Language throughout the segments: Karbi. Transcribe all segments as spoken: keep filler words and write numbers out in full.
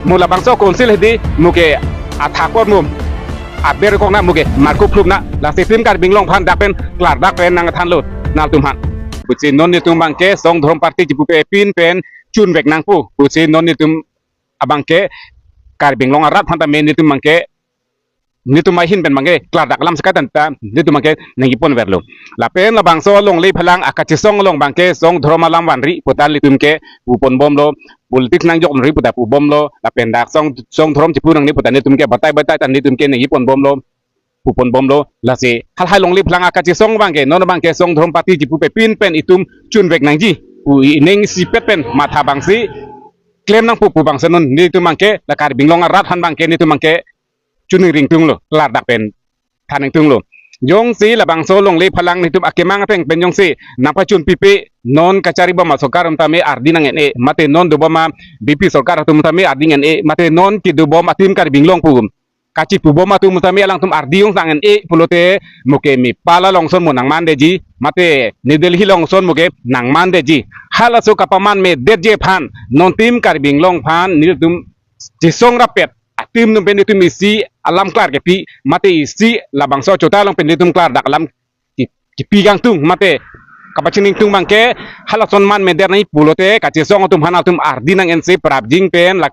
Mo labangso council hedi mo ke athak apor mo aber kok na mo ke markup phlup na, lasi itum Karbi Anglong aphan dak pen klardak pen nangthanlo nanglitum aphan. Pusi non netum abangke Song Dhorom Party chipupe pin pen chunvek nangpo. Pusi non netum abangke Karbi Anglong arat aphan tame netum abangke netum ahin pen abangke klardak alam sekai tanta netum abangke nangkeponverlo. Lapen labangso alongle phalang akachesong along abangke Song Dhorom alam vanri pu ta netum ke puponbomlo, politics nangjokri pu ta pubomlo, lapen dak Song Song Dhorom chipu nangne pu ta netum ke batai batai ta netum ke nangkeponbomlo, puponbomlo. Lasi halahai alongle phalang akachesong abangke non abangke Song Dhorom Party chipupe pin pen itum chunvek nangji pu ining isipet pen matha abangsi klem nangpo pu abangsi non netum abangke la Karbi Anglong arat aphan abangke netum abangke chuningri ingtunglo, klardak pen than ingtunglo. Jongsi labangso alongle phalang netum akemang ateng pen jongsi nangpachun pipe, non kacharibom asorkar atum tame ardi nang-en-e, mate non dobom a B P sorkar atum tame ardi nang-en-e, mate non kedobom atim Karbi Anglong pu kachipubom atum tame alangtum ardi jong sang en-e pulote mo ke Nepal along ason mo nangmandetji, mate New Delhi along ason mo ke nangmandetji. Halaso kapamanmedetji aphan non itum Karbi Anglong aphan netum chesong rapet atum atum pen netum isi alam klar kepi, mate isi labangso achota along pen netum klardak alam ki- kipi kangtung, mate kapachini ingtung abangke halason manmedet nangji pulote kachesong atum aphan atum ardi nang-ensi prapjin pen la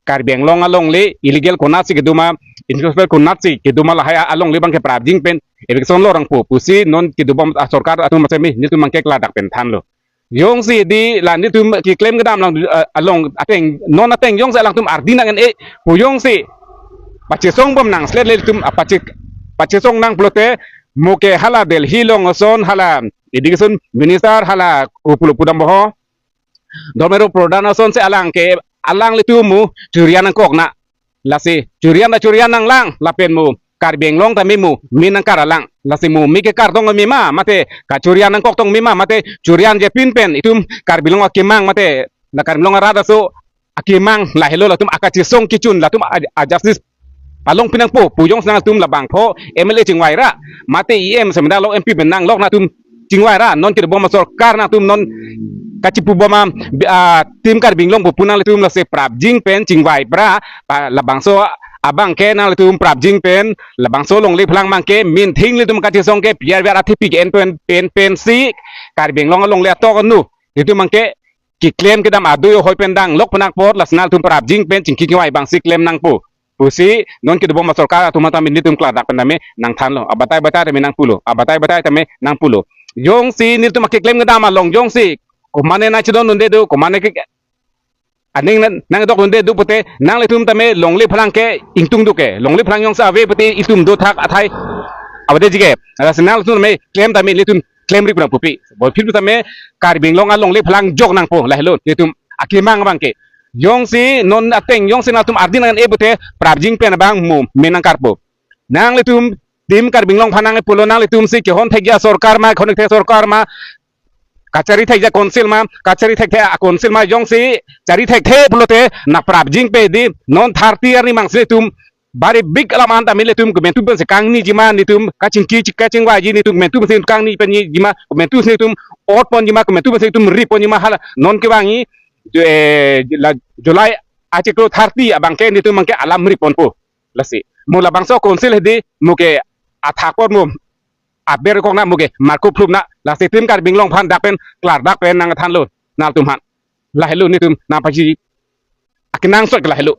Karbi Anglong alongle illegal konatsi kedoma, influence konatsi kedoma, lahai alongle abangke prapjin pen eviction lo rangpo pusi non kedobom asorkar atum asemi netum abangke klardak pen thanlo. Jongsi di la netum keklem kedam lang, eh, along ateng non ateng jongsi alangtum ardi nang-en-e pu jongsi pachesongbom nang slet le netum apache pachesong nang pulote mo ke hala Delhi along ason hala education minister hala upulo pudam boho Dharmendra Pradhan asonsi alang ke alanglitum mo churian nangkok na. Lasi churian ta churian nanglang lapen mo Karbi Anglong tame mo me nangkar alang. Lasi mo me kekar tong me ma mate kachurian nangkok tong me ma mate churianji pin pen itum Karbi Anglong akemang mate la Karbi Anglong arat aso akemang lahelo latum akachesong kechun latum a- a justice palong pinangpo pu jongsi nangtum labangpho M L A chingvai ra mate E M semeda lo M P pen nanglok nangtum chingvai ra non kedobom asorkar nangtum non kachipubom a, ah, itum Karbi Anglong pu pu nanglitum lasi prapjin pen chingvai pra pa labangso abangke nanglitum prapjin pen labangso alongle phalang abangke minthing ilitum kachesong ke piar piar athepi ke-en pen pen pensi Karbi Anglong alongle atok anu itum abangke keklem kedam adui ahoi pen danglok pen apot lasi nanglitum prapjin pen chingki chingvai abangsi klem nangpo pusi non kedobom asorkar atum tame netum klardak pen tame nangthanlo, abatai batai tame nangpulo, abatai batai tame nangpulo. Jongsi netum akeklem kedam along jongsi komane nangchedondunde do, komane ke aning nang nangdokdunde do pute nanglitum tame alongle phalang ke ingtung do ke, alongle phalang jongsi ave pute itum dothak athai avedetji ke. Lasi nanglitum tame klem tame netum klemri pura pupi. Bol phir tame Karbi Anglong alongle phalang jok nangpo lahelo netum akemang abangke. Jongsi non ateng jongsi nangtum ardi nang-en-e pute prapjin pen abang mo me nangkarpo. Nanglitum itum Karbi Anglong aphan nangpulo nanglitumsi kehon thekji asorkar ma, kehon thekthe asorkar ma, kachari thekji a-council ma, kachari thekthe a-council ma jongsi chari thekthe pulote nang prapjin pe di non thirty arni mangsi netum bari big alam an tame netum komantu pensi kangniji ma netum kachingki chingki kachingvaiji netum komantu pensi kangni penji ma komantu si netum ot ponji ma komantu pensi netum ri ponji ma hala non kevangji, eh, la July achiklo thirty abangke netum abangke alam ri ponpo. Lasi mo labangso council hedi mo ke athak apor mo aber kok na mo ke markup phlup na lasi itum Karbi Anglong aphan dak pen klardak pen nangthanlo nanglitum aphan. Lahelo netum nangpachi akenangsot ke lahelo.